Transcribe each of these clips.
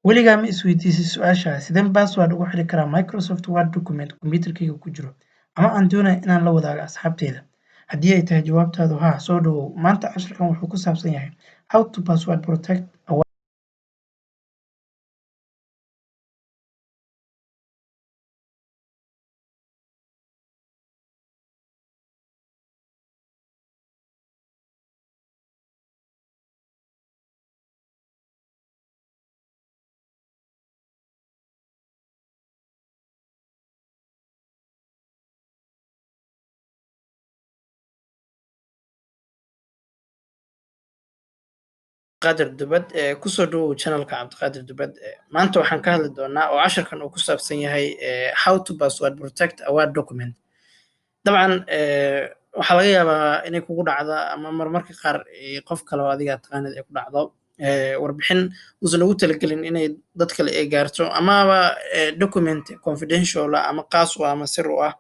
Weligaa ma isweydiisay su'aasha sideen password ugu xiri karaa Microsoft Word document kombiyuutarkayga ku jiro ama aan doonayo inaan la wadaago asxaabtayda? Haddii ay tahay jawaabtaadu haa, soo dhawow. Maanta casharkan wuxuu ku saabsan yahay how to password protect a Cabdiqaadir Dubad. Kusoo dhawow channelka Cabdiqaadir Dubad. Maanta waxaan ka hadli doonaa oo casharkan uu ku saabsan yahay how to password protect a Word document. Dabcan waxaa laga yaabaa inay kugu dhacdo ama marmarka qaar qof kale oo adiga taqaanid ay ku dhacdo warbixin uusan ugu talagelin inay dad kale ay gaarto, amaba document confidential ah ama qaas u ah ama sir u ah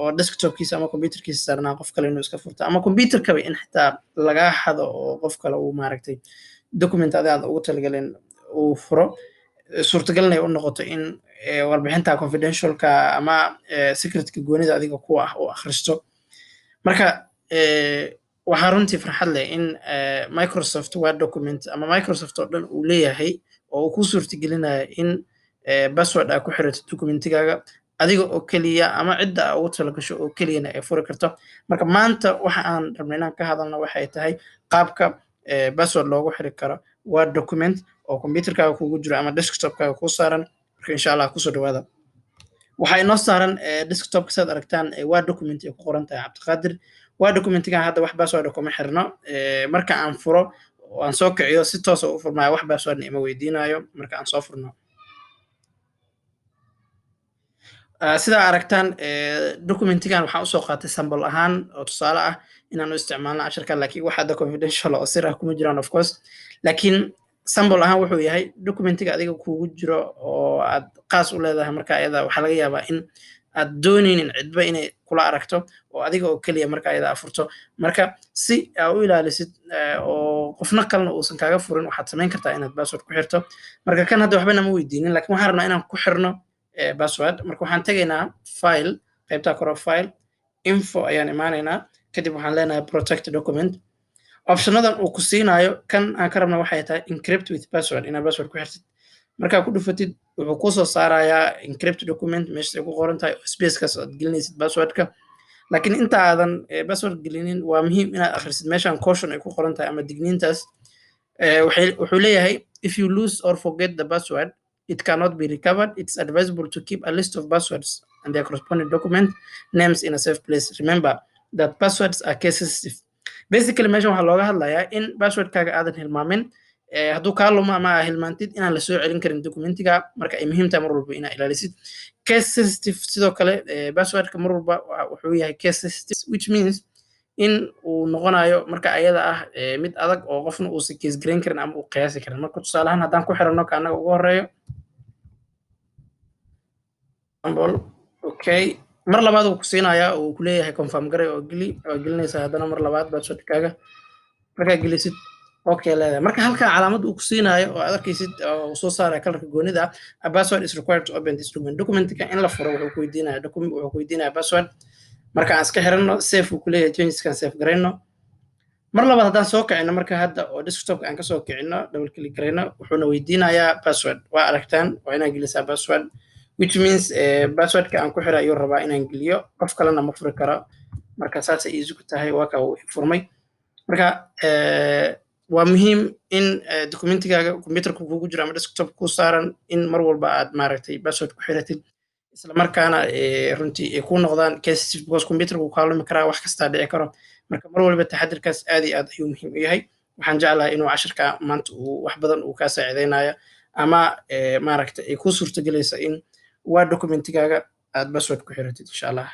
oo desktopkiisa ama computerkiisa saarnaa qof kale inuu iska furto, ama computerkaba in xitaa lagaa xado oo qof kale uu maaragtay document adiga aad ugu talagelin uu furo, suurtagalna ay u noqoto in warbixinta confidentialka ama secretka goonida adiga ku ah uu akhristo. Marka waxaa runtii farxad leh in Microsoft Word document ama Microsoft oo dhan uu leeyahay oo uu ku suurtagelinayo in password aa ku xirato documentigaaga adiga oo keliya ama cidda aa ugu talagasho oo keliyana ay furi karto. Marka maanta waxa aan rabno inaan ka hadalno waxay tahay qaabka password loogu xiri karo Word document oo computerkaaga kugu jiro ama desktopkaaga kuu saaran. Marka insha Allah kusoo dhawaada. Waxaa inoo saaran desktopka, saad aragtaan, Word document ay ku qoran tahay Cabdiqaadir. Word documentigan hadda wax password kuma xirno. Marka aan furo oo aan soo kiciyo, si toos u furmaayo, wax passwordna ima weydiinayo marka aan soo furno. Sidaa aragtaan, documentigan waxaan usoo qaatay sample ahaan oo tusaale ah inaan u isticmaalno casharkan, laakiin wax hadda confidential oo sir ah kuma jiraan, of course. Laakiin sample ahaan wuxuu yahay documentiga adiga kugu jiro oo aad qaas u leedahay. Marka ayada waxaa laga yaabaa in aad dooneynin cidba inay kula aragto oo adiga oo keliya marka ayada afurto. Marka si aa u ilaalisid oo qofna kalena uusan kaaga furin, waxaad samayn kartaa inaad password ku xirto. Marka kan hadda waxba nama weydiinin, laakiin waxaan rabnaa inaan ku xirno password. Marka waxaan tegaynaa File, qaybtaa koro, File, Info ayaan imaanaynaa. Kadib waxaan leenahay Protect Document. Optionadan uu ku siinayo kan aan ka rabna waxay tahay Encrypt with Password, inaad password ku xirtid. Markaa ku dhufatid, wuxuu kusoo saarayaa Encrypt Document meesha ay ku qoran tahay oo spacekaas aad gelinaysid passwordka. Laakiin inta aadan password gelinin, waa muhiim inaad akhrisid meeshan caution ay ku qoran tahay ama digniintaas. Wuxuu leeyahay: "If you lose or forget the password, it cannot be recovered. It's advisable to keep a list of passwords and their corresponding document names in a safe place. Remember that passwords are case sensitive." Basically, meeshan waxaa looga hadlayaa in passwordkaaga aadan hilmaamin. Hadduu kaa lumo ama aa hilmaantid, inaan lasoo celin karin documentiga. Marka ay muhiim tahay mar walba inaa ilaalisid case sensitive. Sidoo kale passwordka mar walba wuxuu yahay case sensitive, which means in uu noqonayo marka ayada ah mid adag oo qofna uusan case garayn karin ama uu qiyaasi karin. Marka tusaale ahaan haddaan ku xiranno ka annaga ugu horeeyo, okay, mar labaad uu ku siinayaa oo uu ku leeyahay confirm garay oo geli, oo gelinaysaa haddana mar labaad passwordkaaga. Markaa gelisid, okay leedahay. Marka halkaa calaamad uu ku siinaayo oo aad arkaysid oo uu soo saaraya colorka goonida ah, "A password is required to open this document." Documentka in la furo wuxuu ku weydiinaya document, wuxuu ku weydiinaya password. Marka aan iska xiranno, save uu ku leeyahay, changeskan save garayno. Mar labaad haddaan soo kicino, marka hadda oo desktopka aan kasoo kicino, double click garayno, wuxuuna weydiinayaa password. Waa aragtaan, waa inaad gelisaa password, which means passwordka aan ku xira ayuu rabaa inaan geliyo, qof kalena ma furi karo. Marka saasay easy ku tahay. Waa ka uu furmay. Marka waa muhiim in documentigaaga computerka kugu jiro ama desktop ku saaran in mar walba aad maaragtay password ku xiratid, isla markaana runtii ay ku noqdaan case, because computerka wuu kaa lumi karaa, wax kastaa dhici karo. Marka mar walba taxadirkaas aad iyo aad ayuu muhiim u yahay. Waxaan jeclahay inuu casharka maanta uu wax badan uu kaa saacideynayo ama maaragtay ay kuu suurtagelaysa in Word documentigaaga aad password ku xiratid, insha Allah.